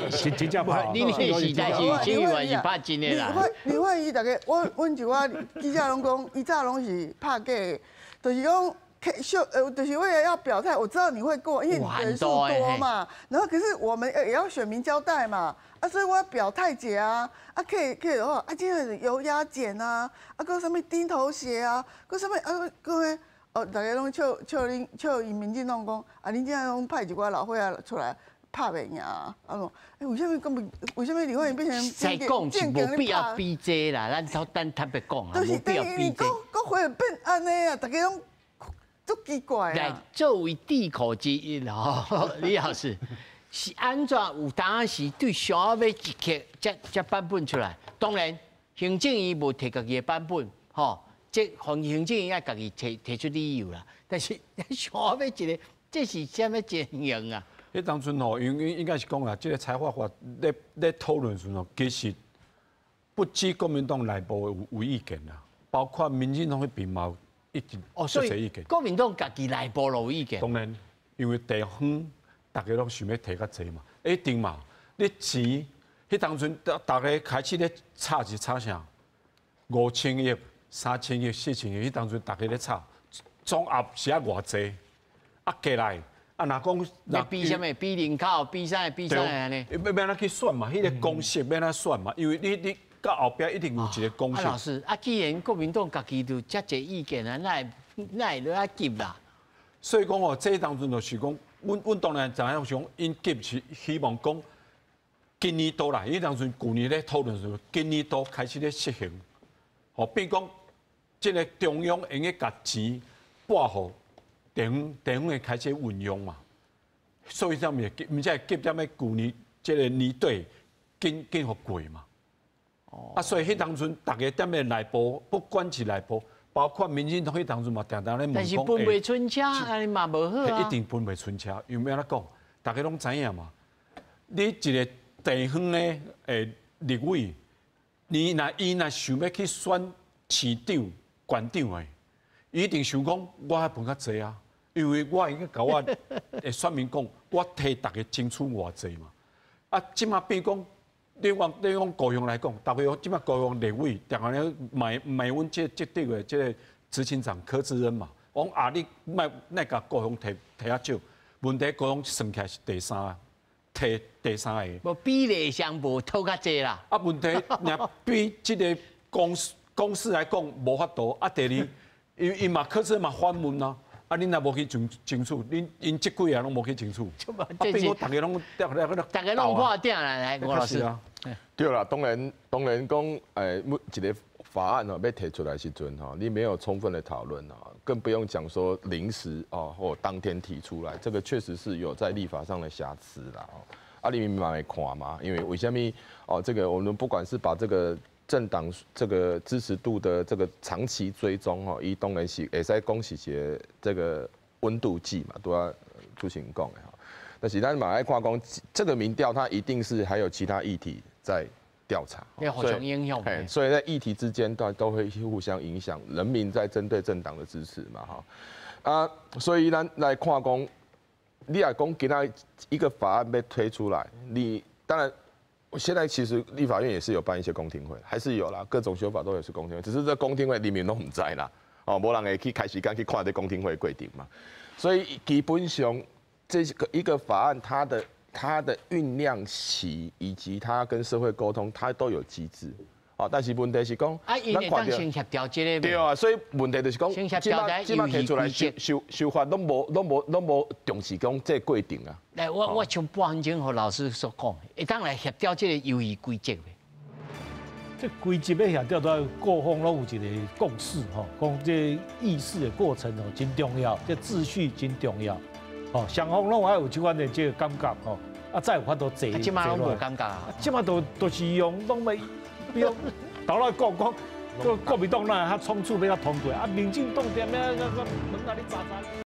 是真正拍。你那时代是省议员是拍真的啦。李焕仪大家，阮一寡记者拢讲，伊早拢是拍假的，就是讲。秀就是为了要表态，我知道你会过，因为你人数多嘛。然后可是我们也要选民交代嘛，啊，所以我要表态者啊，啊，可以的话，啊，今日油压剪啊，啊，阁啥物钉头鞋啊，阁啥物啊，阁彼哦，大家拢笑笑恁笑𪜶民进党讲，啊，恁这样拢派一寡老岁仔出来拍袂赢啊？啊，欸，为啥物讲为啥物李焕英变成？再讲是无必要比这啦，咱特别讲啊，无必要比这。国会变按呢啊，大家拢足奇怪。来，作为智库之一吼，李老师是按怎有当时对想要一刻才版本出来？当然，行政院无提家己的版本，吼，这行政院爱家己提出理由啦。但是想要一个，这是啥物情形啊？彼当阵吼，应该是讲啊，这个裁划法咧讨论时吼，其实不止国民党内部有意见啦，包括民进党彼边嘛。一直哦，所以国民党家己内部有意见。当然，因为地方大家拢想欲提较济嘛，一定嘛。你钱，彼当阵大家开始咧吵是吵啥？5000亿、3000亿、4000亿，彼当阵大家咧吵，总合是爱偌济？啊，加来啊，若讲欲比啥物？比人口，比啥？比啥按呢？欲按怎去算嘛？彼个公式欲按怎算嘛？因为你到后壁一定有一个公式。啊，老师，啊，既然国民党家己就遮济意见啊，哪会落遐急啦？所以讲哦，这当阵就是讲，阮当然知影想，𪜶急是希望讲今年度啦，彼当阵旧年咧讨论时，今年度开始咧实行，吼，变讲这个中央会用共钱拨予地方，地方会开始运用嘛。所以才会急，毋才会急踮咧旧年这个年底紧紧予过嘛。啊，所以彼当阵大家踮咧内部，不管是内部，包括民进党彼当阵嘛，定定咧问讲，但是分袂春车，按呢嘛无好啊。一定分袂春车，因为按怎讲，大家拢知影嘛。你一个地方的立委，伊若想欲去选市长、县长的，伊一定想讲，我爱分较济啊，因为我应该共我的选民讲，我替大家争取偌济嘛。啊，这马变讲。你讲高雄来讲，大家这马高雄立委，定定咧骂阮这这个这个执行长柯志恩嘛，讲啊你莫莫共高雄提提较少，问题高雄算起来是第三，提第三个。无比例上无讨较济啦。啊，问题若比这个公司来讲无法度，啊，第二，伊嘛柯志恩嘛反问啊。啊！恁若无去争取，恁𪜶这几个拢无去争取，啊，变讲大家拢大家拢破鼎啦，来，吴老师。对啦，当然讲，每一个法案哦，欲提出来时阵吼，你没有充分的讨论啊，更不用讲说临时哦或当天提出来，这个确实是有在立法上的瑕疵啦哦。啊，你嘛会看嘛，因为为啥物哦？这个我们不管是把这个政党这个支持度的这个长期追踪吼，伊当然是会使讲是一个这个温度计嘛，拄仔主持人讲的吼。但是咱嘛爱看讲，这个民调它一定是还有其他议题在调查，互相影响。所以在议题之间都会互相影响，人民在针对政党的支持嘛，哈。啊，所以咱来看讲，你若讲今仔一个法案欲推出来，你当然现在其实立法院也是有办一些公听会，还是有啦，各种修法都有是公听会，只是这公听会人民拢毋知啦，哦，无人会去开时间去看这公听会过程嘛，所以基本上这个一个法案它的酝酿期以及它跟社会沟通，它都有机制。哦，但是问题是讲，啊，𪜶会当先协调这个。对啊，所以问题就是讲，这摆这摆提出来修法拢无重视讲这过程啊。来，我像半分钟予老师所讲，会当来协调这个游戏规则袂？这规则欲协调，都要各方拢有一个共识吼，讲这议事的过程哦真重要，这秩序真重要，哦，双方拢爱有这款的这个感觉吼，啊，才有法度坐。这摆拢无感觉啊，这摆都是用拢欲。比如头来讲讲，国民党那较仓促欲较通过，啊，民进党踮遐个门仔咧查查。